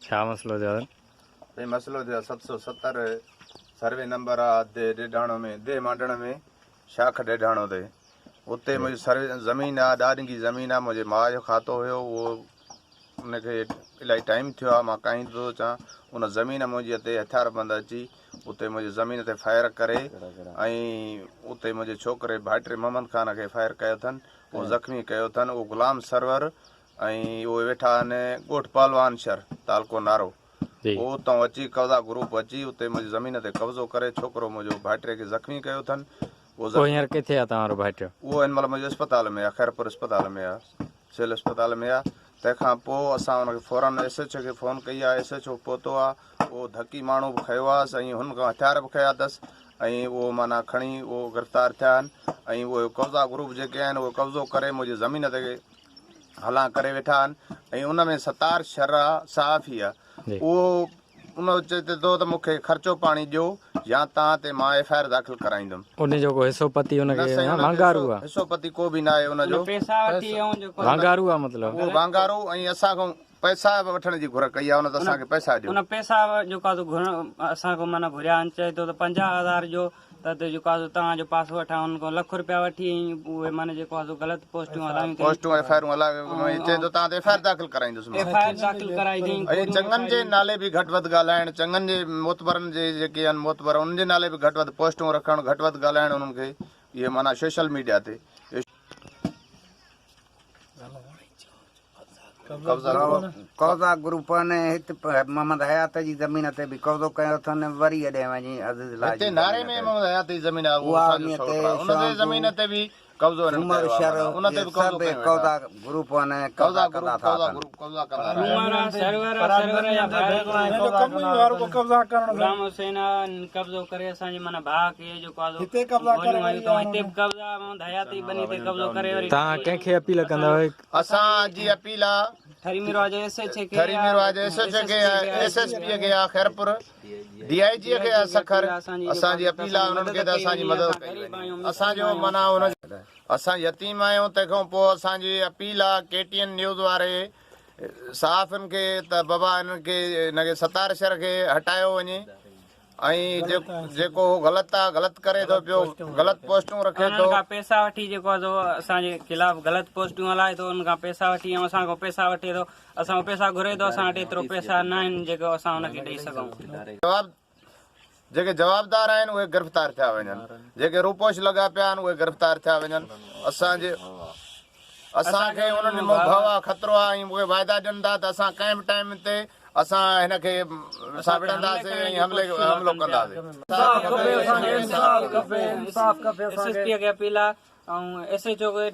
ڇا مسئلو ٿيو آهي؟ سائين مسئلو ٿيو آهي 770 سروي نمبر آ the Dedhano ۾ the Mandan ۾ شاخ ڏيڍاڻو تي اتي منهنجي سروي زمين آ ڏاڏنگي زمين آ منهنجي ماء جو کاتو هيو اهو ان کي الاهي ٽائيم ٿيو آ مان ڪائين ٿو اچان ان زمين منهنجي تي هٿيار بند اچي اتي منهنجي زمين تي فائر ڪري ۽ اتي منهنجي ڇوڪري ڀائٽي محمد خان کي فائر ڪيو اٿن اهو زخمي ڪيو اٿن اهو غلام سرور ۽ اهي ويٺا آهن ڳوٺ پهلوان شھر تعلقو نارو اهو اتان اچي قبضا گروپ اچي اتي منهنجي زمين تي قبضو ڪري ڇوڪرو منهنجو ڀائٽي کي زخمي ڪيو اٿن اهو اهو هينئر ڪٿي آهي توهان وارو ڀائٽيو؟ اهو هن مهل منهنجي اسپتال ۾ آهي خيرپور اسپتال ۾ آهي سول اسپتال ۾ آهي تنهن کان پوء اسان ان کي فورن ايس ايڇ او کي فون ڪئي آهي ايس ايڇ او پهتو آهي اهو ڌڪي ماڻهو به کنيو آهس ۽ هن کان هٿيار به کنيا اٿس ۽ اهو معنيٰ کڻي اهو گرفتار ٿيا آهن ۽ اهي قبضا گروپ جيڪي آهن اهي قبضو ڪري منهنجي زمين تي هلان ڪري ويٺا آهن ۽ ان ۾ ستار شر آ صحافي آ اهو ان چئي ٿو ته مون کي خرچو پاڻي ڏيو يا توهان تي مان ايف I R داخل ڪرائيندم. ان جو ڪو حصو پتي ان کي وانگارو آ. حصو پتي ڪو به ناهي ان جو. وانگارو آ مطلب. اهو وانگارو ۽ اسان کان پئسا به وٺڻ جي گهر ڪئي آ ان ته اسان کي پئسا ڏيو. ان پئسا جيڪو آ سو گهرڻ اسان کان معنيٰ گهريا آهن چئي ٿو ته 50 هزار ڏيو ته ته جيڪو آ سو توهان جو پاسو وٺان انهن کان لک روپيا وٺي ۽ اهي معنيٰ جيڪو آ سو غلط پوسٽون هلايون اٿئي. پوسٽون ايف I آرون هلائي چئي ٿو توهان تي ايف I R داخل ڪرائيندس مان. ايف I R داخل ڪرائي اٿئي ۽ چڱن جي نالي به گهٽ وڌ ڳالهائڻ چڱن جي معتبرن جي جيڪي آهن معتبر انهن جي نالي به گهٽ وڌ پوسٽون رکڻ گهٽ وڌ ڳالهائڻ انهن کي اهي معنيٰ سوشل ميڊيا تي قوضا گروپن هت محمد حيات جي زمين تي به قبضو ڪيو اٿن وري اڏي وڃي عزيز الله جي هتي ناري ۾ محمد حيات جي زمين آهي اهو اسان جو سئوٽ آهي ان جي زمين تي به قبضو هنن ڪيو آهي ان تي به قبضو ڪيو قوضا گروپن قبضا ڪندا ٿا اچن قبضا ڪندا غلام حسين قبضو ڪري اسان جي معنيٰ ڀاء کي جيڪو آهي سو هتي به قبضا محمد حيات جي ٻني تي قبضو ڪري وري توهان ڪنهن کي اپيل ڪندؤ؟ اسان جي اپيل آ ٺري ميرواهه جي ايس ايڇ اي کي ٺري ميرواهه جي ايس ايڇ اي کي ايس ايس پي کي آ خيرپور ڊي I جي کي آ سکر اسان جي اپيل آ انهن کي ته اسان جي مدد ڪئي وڃي اسان جو معنيٰ ان اسان يتيم آهيون تنهن کان پوء اسان جي اپيل آ ڪي ٽي اين نيوز واري صحافين کي ته بابا انهن کي ان کي ستار شھر کي هٽايو وڃي ۽ جيڪو هو غلط آ غلط ڪري ٿو پيو غلط پوسٽون رکي ٿو. انهن کان پئسا وٺي جيڪو آ سو اسان جي خلاف غلط پوسٽون هلائي ٿو انهن کان پئسا وٺي ۽ اسان کان پئسا وٺي ٿو اسان کان پئسا گهري ٿو اسان وٽ ايترو پئسا نه آهن جيڪو اسان ان کي ڏئي سگهون. جواب جيڪي جوابدار آهن اهي گرفتار ٿيا وڃن جيڪي روپوش لڳا پيا آهن اهي گرفتار ٿيا وڃن اسان جي اسان کي انهن جو ڀؤ آ خطرو آ ۽ اهي واعدا ڏين ٿا ته اسان ڪنهن به ٽائيم تي اسان هن کي سان وڙهنداسين ۽ حملي حملو ڪنداسين. انصاف کپي اسان کي انصاف کپي انصاف کپي اسان کي ايس ايس پي کي اپيل آ ۽ ايس ايڇ او کي.